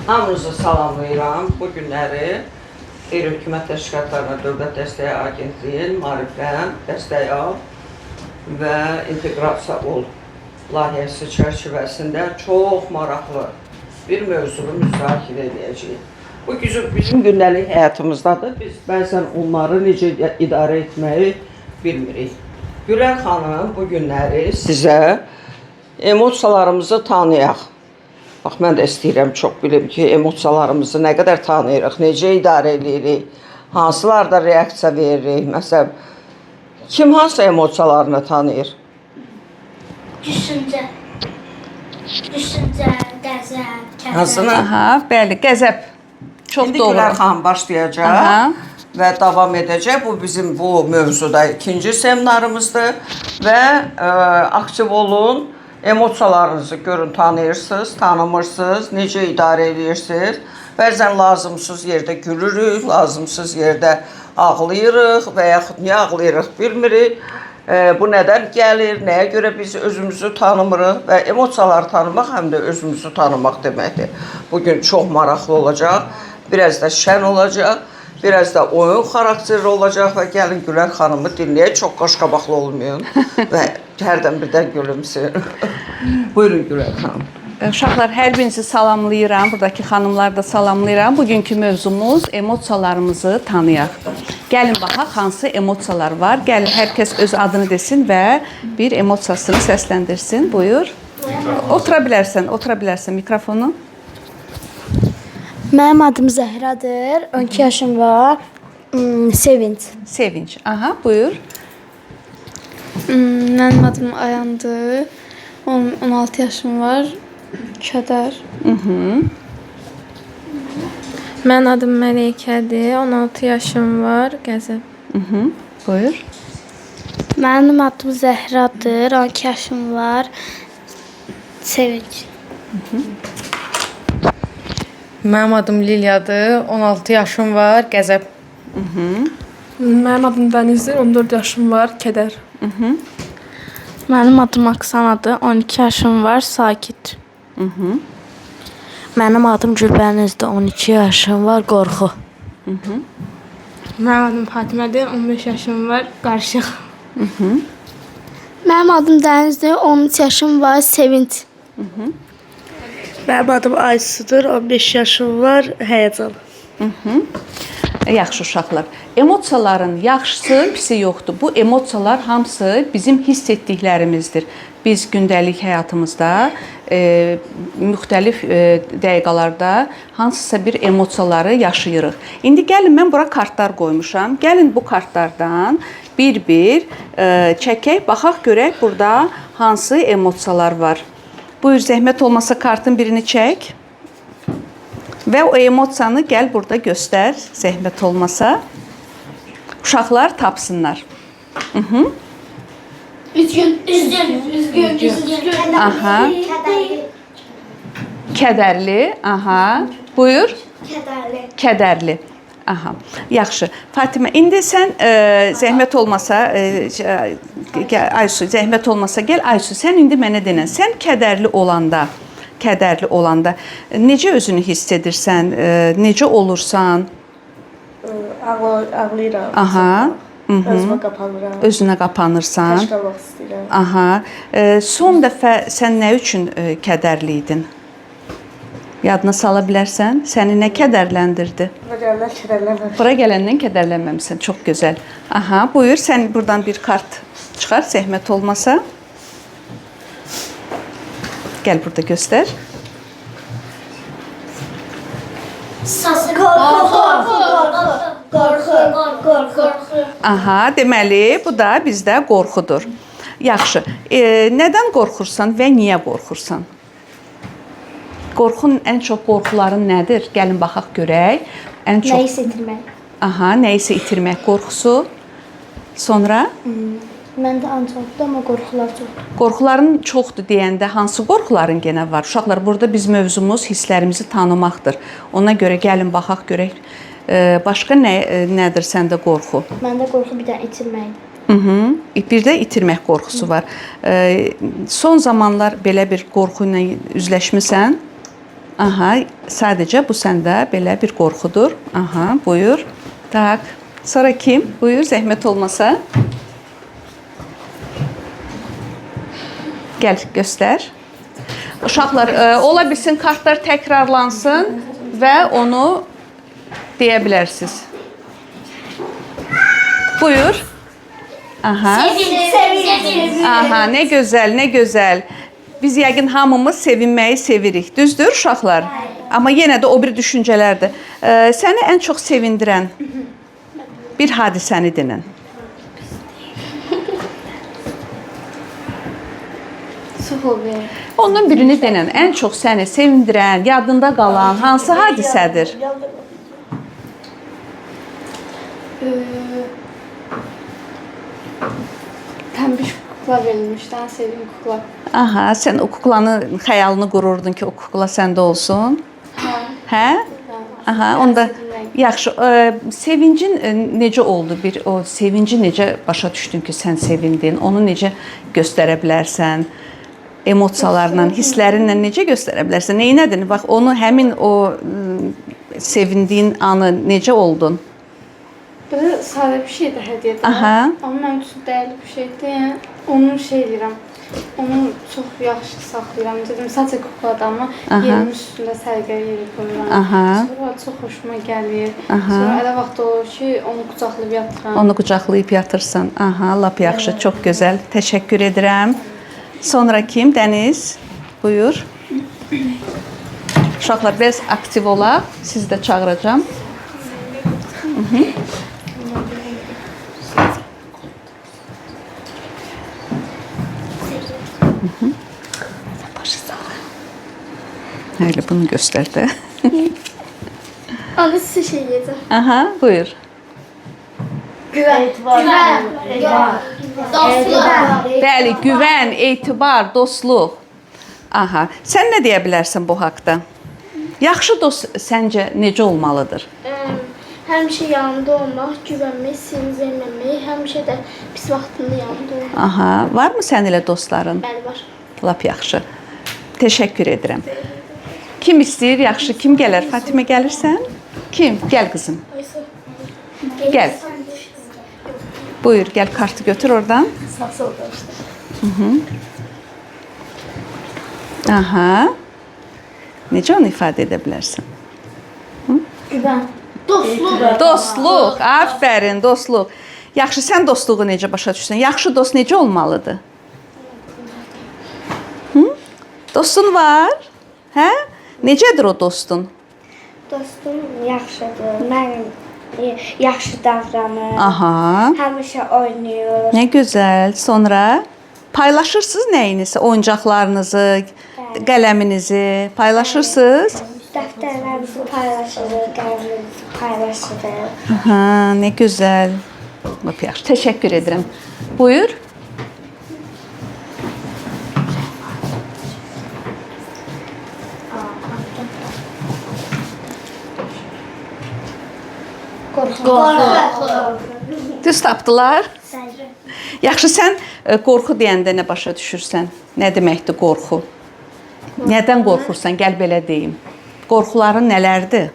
Hamınızı salamlayıram. Bu günləri Qeyri-Hökumət Təşkilatlarına Dövlət Dəstəyi Agentliyinin Maariflən, Dəstək al və İnteqrasiya ol layihəsi çərçivəsində çox maraqlı bir mövzunu müzakirə edəcəyik. Bu bizim gündəlik həyatımızdadır. Biz bəzən onları necə idarə etməyi bilmirik. Gülər xanım bu günləri sizə emosiyalarımızı tanıyaq. Bax, mən də istəyirəm çox bilim ki, emosiyalarımızı nə qədər tanıyırıq, necə idarə eləyirik, hansılarda reaksiya veririk. Məsələn, kim hansı emosiyalarını tanıyır? Düşüncə. Düşüncə, qəzəb, kədər. Hansını? Aha, bəli, qəzəb. Çox İndi doğru. Gülər xanım başlayacaq Aha. və davam edəcək. Bu bizim bu mövzuda ikinci seminarımızdır və aktiv olun. Emosiyalarınızı görün, tanıyırsınız, tanımırsınız, necə idarə edirsiniz. Bəzən lazımsız yerdə gülürük, lazımsız yerdə ağlayırıq və yaxud niyə ağlayırıq bilmirik. Bu nədən gəlir, nəyə görə biz özümüzü tanımırıq və emosiyaları tanımaq həm də özümüzü tanımaq deməkdir. Bugün çox maraqlı olacaq, biraz da şən olacaq, biraz da oyun xarakterli olacaq və gəlin Gülər xanımı dinləyək, çox qaşqabaqlı olmayın və hərdən birdən gülümsəyin. Buyurun Gülər xanım. Uşaqlar, hər birinizi salamlayıram. Buradakı xanımları da salamlayıram. Bugünkü mövzumuz emosiyalarımızı tanıyaq. Gəlin baxaq hansı emosiyalar var. Gəlin hər kəs öz adını desin və bir emosiyasını səsləndirsin. Buyur. Otura bilərsən, otura bilərsən mikrofonu. Mənim adım Zəhradır. 12 yaşım var. Sevinç. Sevinç. Aha, buyur. Mənim adım Ayandır. 16 yaşım var. Kədər. Mənim adım Məleykədir, 16 yaşım var, qəzəb. Buyur. Mənim adım Zəhradır. 12 yaşım var. Sevinç. Mənim adım Liliyadır, 16 yaşım var, qəzəb. Mənim adım Dənizdir, 14 yaşım var, kədər. Mənim adım Aksanadır, 12 yaşım var, sakit. Mənim adım Gülbənizdir. 12 yaşım var. Qorxu. Mənim adım Fatimədir, 15 yaşım var, qarışıq. Mənim adım Dənizdir. 13 yaşım var. Sevinç. Mənim adım Aysudur, 15 yaşım var, həyəcan. Yaxşı uşaqlar. Emosiyaların yaxşısı, pisi yoxdur. Bu emosiyalar hamısı bizim hiss etdiklərimizdir. Biz gündəlik həyatımızda müxtəlif dəqiqələrdə hansısa bir emosiyaları yaşayırıq. İndi gəlin mən bura kartlar qoymuşam. Gəlin bu kartlardan bir-bir çəkək, baxaq görək burada hansı emosiyalar var. Buyur, zəhmət olmasa kartın birini çək. Və o emosiyanı gəl burada göstər, zəhmət olmasa. Uşaqlar tapsınlar. Üzgün. Üzgün. Üzgün. Üzgün. Aha. Kədərli. Kədərli, aha. Buyur. Kədərli. Kədərli. Aha. Yaxşı. Fatimə, indi sən zəhmət olmasa, gəl, Aysu, zəhmət olmasa gəl Aysu, sən indi mənə denən, sən kədərli olanda, necə özünü hiss edirsən, necə olursan? Ağlayıram. Aha. Özümə qapanıram. Özünə qapanırsan. Tək qalmaq istəyirəm. Aha. Son dəfə sən nə üçün kədərli idin? Yadına sala bilərsən? Səni nə kədərləndirdi? Bura gələndən kədərlənməmişəm. Bura gələndən kədərlənməmisən. Çox gözəl. Aha, buyur, sən buradan bir kart çıxar, zəhmət olmasa. Gəl burada göstər. Qorxu. Qorxu. Qorxu. Qorxu. Aha, deməli, bu da bizdə qorxudur. Yaxşı. Nədən qorxursan və niyə qorxursan? Qorxun, ən çox qorxuların nədir? Gəlin baxaq görək. Ən çox Nəyisə itirmək. Aha, nəyisə itirmək qorxusu. Sonra Məndə ancaqdır, amma qorxular çoxdur. Qorxuların çoxdur deyəndə hansı qorxuların genə var? Uşaqlar, burada biz mövzumuz hisslərimizi tanımaqdır. Ona görə gəlin baxaq görək. Başqa nədir səndə qorxu? Məndə qorxu bir dənə itirməkdir. Bir də itirmək qorxusu var. Son zamanlar belə bir qorxu ilə üzləşmisən? Aha, sadəcə bu səndə belə bir qorxudur. Aha, buyur. Tak. Sonra kim? Buyur, zəhmət olmasa. Gəl, göstər. Uşaqlar, ola bilsin kartlar təkrarlansın və onu deyə bilərsiniz. Buyur. Aha. Sevinç. Aha, nə gözəl, nə gözəl. Biz yəqin hamımız sevinməyi sevirik. Düzdür, uşaqlar? Amma yenə də o bir düşüncələrdir. Səni ən çox sevindirən bir hadisəni denən. Çox oldu. Ondan birini denən, ən çox səni sevindirən, yadında qalan hansı hadisədir? Pembiş kukla verilmişdi. Ən sevdiyim kukla. Aha, sən o kuklanın xəyalını qururdun ki, o kukla səndə olsun. Hə. Hə? Aha, onda yaxşı. Sevincin necə oldu? Bir o sevinci necə başa düşdün ki, sən sevindin? Onu necə göstərə bilərsən? Emosiyalarla, hisslərinlə necə göstərə bilərsən? Neynədin? Bax, onu həmin o sevindiyin anı necə oldun? Belə sadə bir şeydir hədiyyədir. Aha. Amma mənim üçün dəyərli bir şeydir. Yəni onu şey eləyirəm. Onu çox yaxşı saxlayıram. Dedim, sadəcə kukladır, amma yerimin üstündə səliqəli yeri qoyuram. Aha. Sonra çox xoşuma gəlir. Aha. Sonra elə vaxt olur ki, onu qucaqlayıb yatıram. Onu qucaqlayıb yatırsan. Aha, lap yaxşı, çox gözəl. Təşəkkür edirəm. Sonra kim? Dəniz. Buyur. Uşaqlar, biraz aktiv olaq. Sizi də çağıracağam. Öyle bunu gösterdi. Onu size şey diyeceğim. Aha, buyur. Güven. Güven. Dostluq. Bəli, güvən, etibar, dostluq. Aha, sən nə deyə bilərsən bu haqda? Yaxşı dost səncə necə olmalıdır? Həmişə yanında olmaq, güvənmək, sirrini verməmək, həmişə də pis vaxtında yanında olmaq. Aha, varmı sənin elə dostların? Bəli, var. Lap yaxşı. Təşəkkür edirəm. Kim istəyir? Yaxşı, kim gələr? Fatimə gəlirsən? Kim? Gəl qızım. Gəl. Buyur, gəl kartı götür oradan. Sağ ol danışdı. Aha. Necə onu ifadə edə bilərsən? Güvən. Dostluq. Dostluq. Aferin, dostluq. Yaxşı, sən dostluğu necə başa düşürsən? Yaxşı dost necə olmalıdır? Hı? Dostun var? Hə? Necədir o dostun? Dostum yaxşıdır. Mənim yaxşı davranır. Aha. Həmişə oynayır. Nə gözəl. Sonra paylaşırsınız nəyinizi? Oyuncaqlarınızı, qələminizi paylaşırsınız? Dəftərlərimizi paylaşırıq, qələmimizi paylaşırıq. Aha, nə gözəl. Lap yaxşı. Təşəkkür edirəm. Buyur. Qorxu. Düz tapdılar. Yaxşı, sən qorxu deyəndə nə başa düşürsən? Nə deməkdir qorxu? Nədən qorxursan? Gəl belə deyim. Qorxuların nələrdir?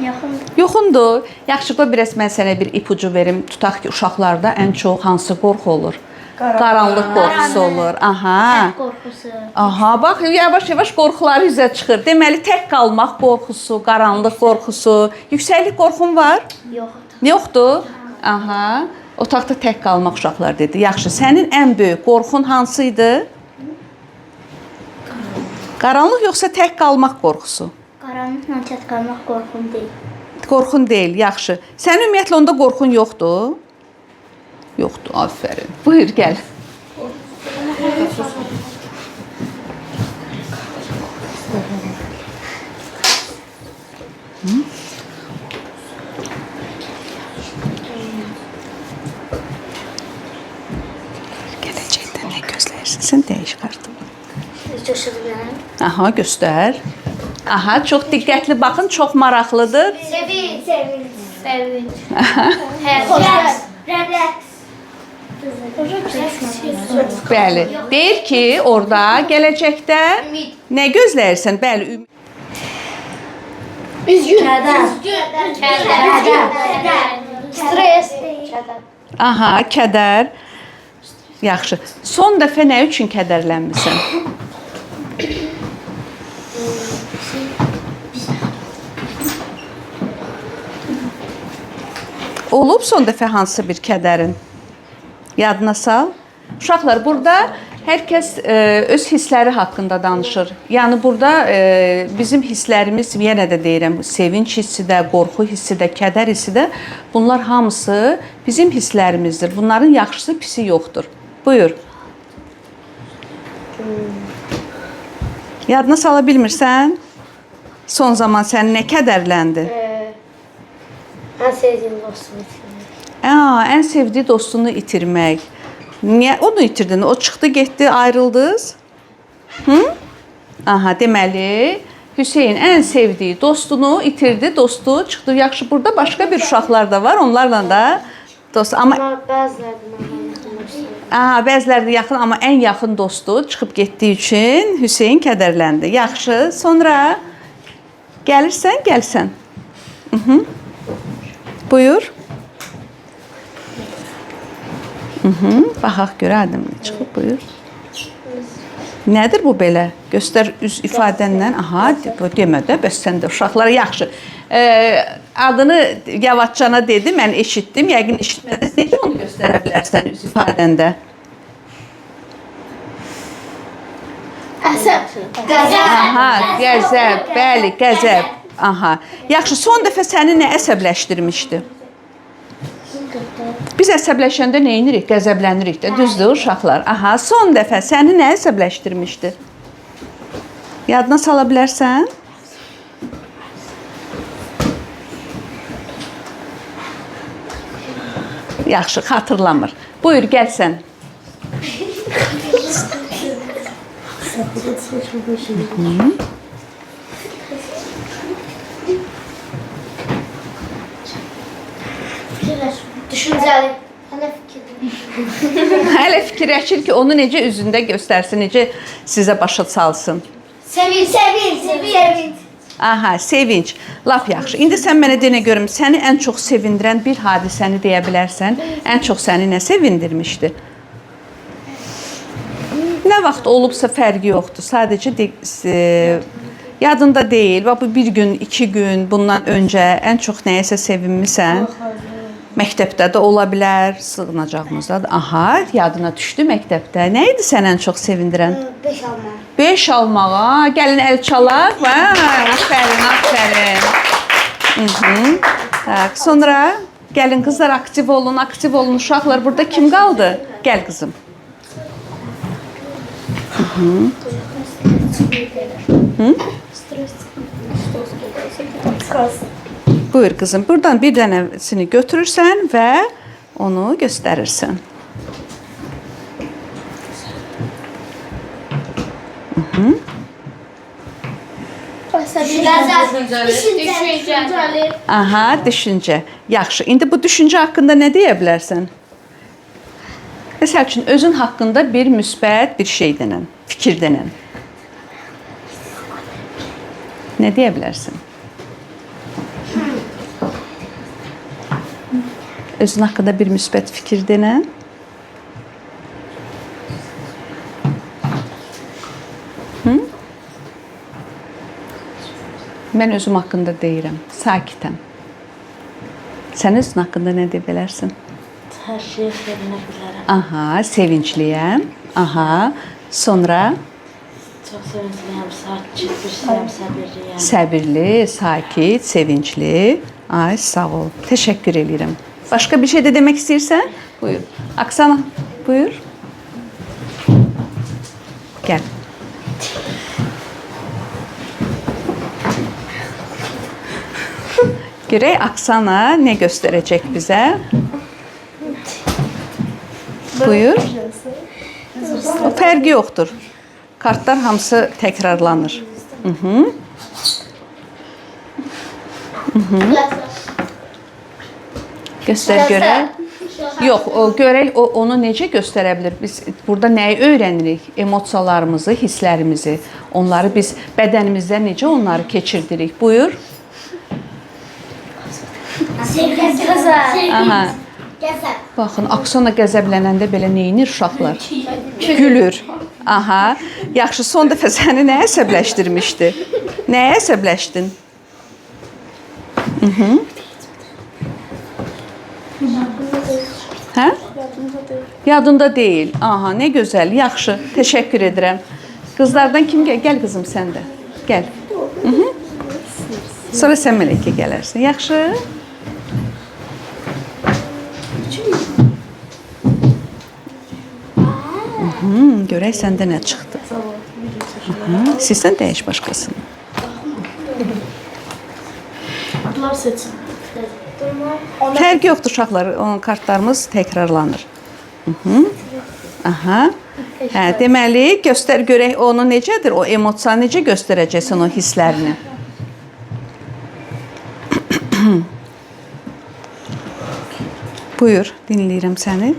Yoxumdur. Yoxundur. Yaxşı, qoy biraz mən sənə bir ipucu verim. Tutaq ki, uşaqlarda ən çox hansı qorxu olur? Qaranlıq qorxusu olur. Aha. Qorxusu. Aha, bax yavaş-yavaş qorxuları üzə çıxır. Deməli, tək qalmaq qorxusu, qaranlıq qorxusu, yüksəklik qorxun var? Yoxdur. Yoxdur? Aha. Otaqda tək qalmaq uşaqlar dedi. Yaxşı, sənin ən böyük qorxun hansı idi? Qaranlıq yoxsa tək qalmaq qorxusu? Qaranlıqla tək qalmaq qorxum deyil. Qorxun deyil, yaxşı. Sənin ümumiyyətlə onda qorxun yoxdur? Yoxdur, aferin. Buyur, gəl. Gələcəkdən nə gözləyirsən? Sən dəyiş kartı. Göstərəm. Aha, göstər. Aha, çox diqqətli baxın, çox maraqlıdır. Sevinç. Sevinç. Sevinç. Xoşbəxt. Rəqs. Bəli. Deyir ki, orada gələcəkdə nə gözləyirsən? Bəli, ümid. Üzgün. Kədər. Kədər. Stres. Kədər. Aha, kədər. Yaxşı. Son dəfə nə üçün kədərlənmisən? Olub son dəfə hansısa bir kədərin? Yadına sal. Uşaqlar, burada hər kəs öz hissləri haqqında danışır. Yəni burada bizim hisslərimiz, yenə də deyirəm, sevinç hissi də, qorxu hissi də, kədər hissi də, bunlar hamısı bizim hisslərimizdir. Bunların yaxşısı, pisi yoxdur. Buyur. Yadına sala bilmirsən? Son zaman səni nə kədərləndi? Ən sevdiyim dostumu itirmək. Aa, ən sevdiyi dostunu itirmək. Niyə onu itirdin? O çıxdı, getdi, ayrıldınız? Hı? Aha, deməli Hüseyn ən sevdiyi dostunu itirdi, dostu çıxdı. Yaxşı, burada başqa bir uşaqlar da var, onlarla da dost. Amma Bəziləri məndən yaxın dostlar. aha, bəziləri də yaxın, amma ən yaxın dostu çıxıb getdiyi üçün Hüseyn kədərləndi. Yaxşı, sonra gəlirsən, gəlsən. Mhm. Buyur. Mhm. Baxaq görə adım nə çıxıb, buyur. Nədir bu belə? Göstər üz ifadənlə. Aha, bu demə də, bəs sən də uşaqlara yaxşı. Adını yavaşcana dedi, mən eşitdim. Yəqin eşitmədiniz. Necə onu göstərə bilərsən üz ifadəndə? Əsəb. Qəzəb. Aha, qəzəb, bəli, qəzəb. Aha. Yaxşı, son dəfə səni nə əsəbləşdirmişdi? Biz əsəbləşəndə nə edirik? Qəzəblənirik də, düzdür uşaqlar? Aha, son dəfə səni nə əsəbləşdirmişdi? Yadına sala bilərsən? Yaxşı, xatırlamır. Buyur, gəl sən. Düşüncəli. Hələ fikirli. Hələ fikirləşir ki, onu necə üzündə göstərsin, necə sizə başa salsın. Sevinç. Sevinç. Sevinç. Aha, sevinç. Lap yaxşı. İndi sən mənə denə görüm, səni ən çox sevindirən bir hadisəni deyə bilərsən? Ən çox səni nə sevindirmişdi? Nə vaxt olubsa fərqi yoxdur. Sadəcə yadında deyil. Bax bu bir gün, 2 gün bundan öncə ən çox nəyəsə sevinmisən? Məktəbdə də ola bilər, sığınacağımızda da. Aha, yadına düşdü məktəbdə. Nə idi səni ən çox sevindirən? 5 almaq. 5 almağa. Gəlin əl çalaq. Vay, afərin, afərin. Mhm. Tak, sonra gəlin qızlar aktiv olun, aktiv olun uşaqlar. Burada kim qaldı? Gəl qızım. Hı? Buyur qızım. Buradan bir dənəsini götürürsən və onu göstərirsən. Düşüncəli. Aha, düşüncə. Yaxşı. İndi bu düşüncə haqqında nə deyə bilərsən? Məsəl üçün özün haqqında bir müsbət bir şey denən, fikir denən. Nə deyə bilərsən? Özün haqqında bir müsbət fikir denən. Hı? Mən özüm haqqında deyirəm. Sakitəm. Sən özün haqqında nə deyə bilərsən? Hər şeyə sevinə bilərəm. Aha, sevincliyəm. Aha. Sonra Çox sevincliyəm, sakit bir şeyəm, səbirliyəm. səbirli, sakit, sevincli. Ay, sağ ol. Təşəkkür eləyirəm. Başqa bir şey də demək istəyirsən? Buyur. Aksana, buyur. Gəl. Görək Aksana nə göstərəcək bizə? Buyur. O fərqi yoxdur. Kartlar hamısı təkrarlanır. Mhm. Göstər görək. Yox, görək o onu necə göstərə bilər? Biz burada nəyi öyrənirik? Emosiyalarımızı, hisslərimizi. Onları biz bədənimizdə necə onları keçirdirik? Buyur. Aha. Baxın, Aksana qəzəblənəndə belə neynir uşaqlar? Gülür. Aha. Yaxşı, son dəfə səni nə əsəbləşdirmişdi? Nəyə əsəbləşdin? Hə? Yadında deyil. Aha, nə gözəl. Yaxşı, təşəkkür edirəm. Qızlardan kim gəl? Gəl qızım sən də. Gəl. Hı -hı. Sonra sən Mələkə gələrsən. Yaxşı? Görək səndə nə çıxdı. Aha, sizdən dəyiş başqasını. Adlar seçin. Fərqi yoxdur uşaqlar. Onun kartlarımız təkrarlanır. Hı -hı. Aha. Hə, deməli, göstər görək onu necədir? O emosiyanı necə göstərəcəksən o hisslərini? Buyur, dinləyirəm səni.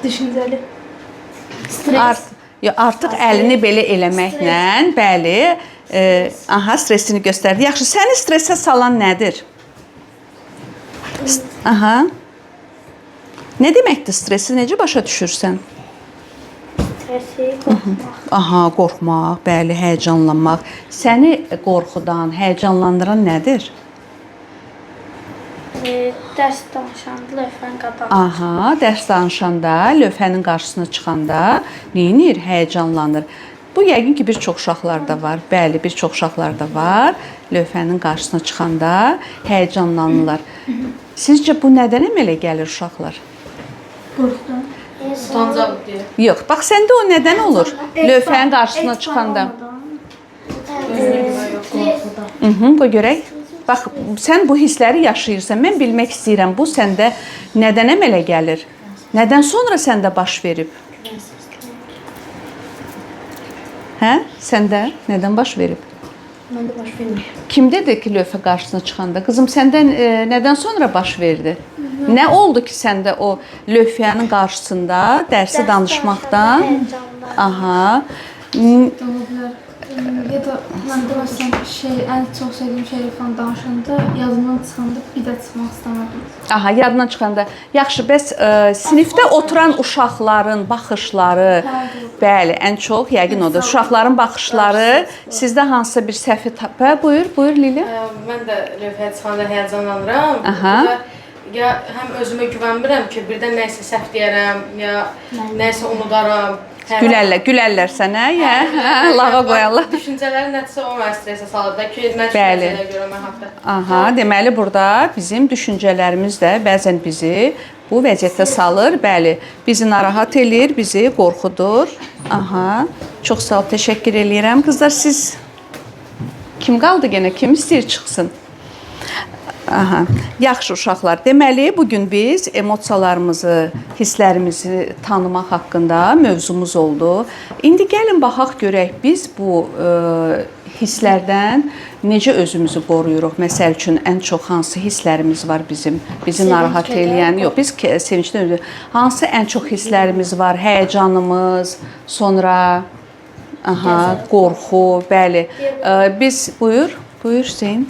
Düşüncəli. Artıq əlini belə eləməklə, bəli, aha, stressini göstərdi. Yaxşı, səni stressə salan nədir? Aha. Nə deməkdir stresi? Necə başa düşürsən? Stresi, qorxmaq. Aha, qorxmaq, bəli, həyəcanlanmaq. Səni qorxudan, həyəcanlandıran nədir? Dərs danışanda lövhənin qabağında. Aha, dərs danışanda, lövhənin qarşısına çıxanda neynir? Həyəcanlanır. Bu yəqin ki, bir çox uşaqlarda var. Bəli, bir çox uşaqlarda var. Lövhənin qarşısına çıxanda həyəcanlanırlar. Sizcə bu nədən əmələ gəlir uşaqlar? Utancaq deyə. Yox, bax səndə o nədən olur? Lövhənin qarşısına çıxanda. Qoy görək. Bax, sən bu hissləri yaşayırsan. Mən bilmək istəyirəm, bu səndə nədən əmələ gəlir? Nədən sonra səndə baş verib? Hə? Səndə nədən baş verib? Məndə baş vermir. Kim dedi ki, lövhə qarşısına çıxanda? Qızım, səndən nədən sonra baş verdi? Nə oldu ki, səndə o lövhənin qarşısında dərsi danışmaqdan? Aha. Ola bilər. Ya da məndə məsələn ən çox sevdiyim şeyi falan danışanda yadımdan çıxanda bir də çıxmaq istəmədim. Aha, yadından çıxanda. Yaxşı, bəs sinifdə oturan uşaqların baxışları, bəli, ən çox yəqin odur. Uşaqların baxışları sizdə hansısa bir səhvi tapa. Buyur, buyur Lili. Mən də lövhəyə çıxanda həyəcanlanıram. Aha. Ya həm özümə güvənmirəm ki, birdən nəyisə səhv deyərəm, ya nəyisə unudaram. Gülərlər, gülərlər sənə, ya, lağa qoyarlar. Düşüncələrin nəticə o məni stressə salır da ki, nə düşüncələrə görə mən haqda. Aha, deməli burada bizim düşüncələrimiz də bəzən bizi bu vəziyyətə salır. Bəli, bizi narahat eləyir, bizi qorxudur. Aha, çox sağ ol, təşəkkür eləyirəm. Qızlar, siz kim qaldı genə? Kim istəyir çıxsın? Aha, yaxşı uşaqlar. Deməli, bugün biz emosiyalarımızı, hisslərimizi tanımaq haqqında mövzumuz oldu. İndi gəlin baxaq görək biz bu hisslərdən necə özümüzü qoruyuruq? Məsəl üçün ən çox hansı hisslərimiz var bizim, bizi narahat eləyən? Yox, biz sevincdən özü. Hansı ən çox hisslərimiz var? Həyəcanımız, sonra aha, qorxu, bəli. Biz buyur, buyur Hüseyn.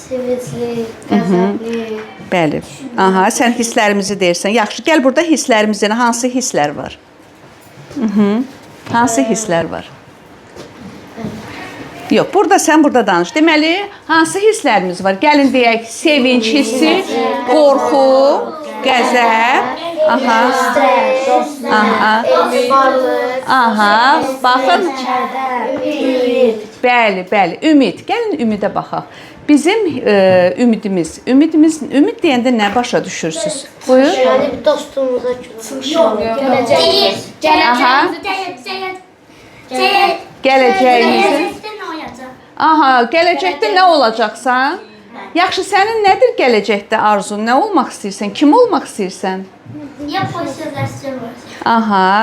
Sevincli, qəzəbli. Bəli. Aha, sən hisslərimizi deyirsən. Yaxşı, gəl burada hisslərimizin hansı hisslər var? Hansı hisslər var? Yox, burada sən burada danış. Deməli, hansı hisslərimiz var? Gəlin deyək, sevinç hissi, qorxu, qəzəb, aha, aha, aha, baxın. Bəli, bəli, ümid. Gəlin ümidə baxaq. Bizim ümidimiz, ümid deyəndə nə başa düşürsüz? Buyur. Yəni bir dostumuza Gələcəyimiz. Gələcəyimizi. Gələcəkdə nə olacaq? Aha, gələcəkdə nə olacaqsan? Yaxşı, sənin nədir gələcəkdə arzun? Nə olmaq istəyirsən? Kim olmaq istəyirsən? Ya polis ya da asker olacağam. Aha.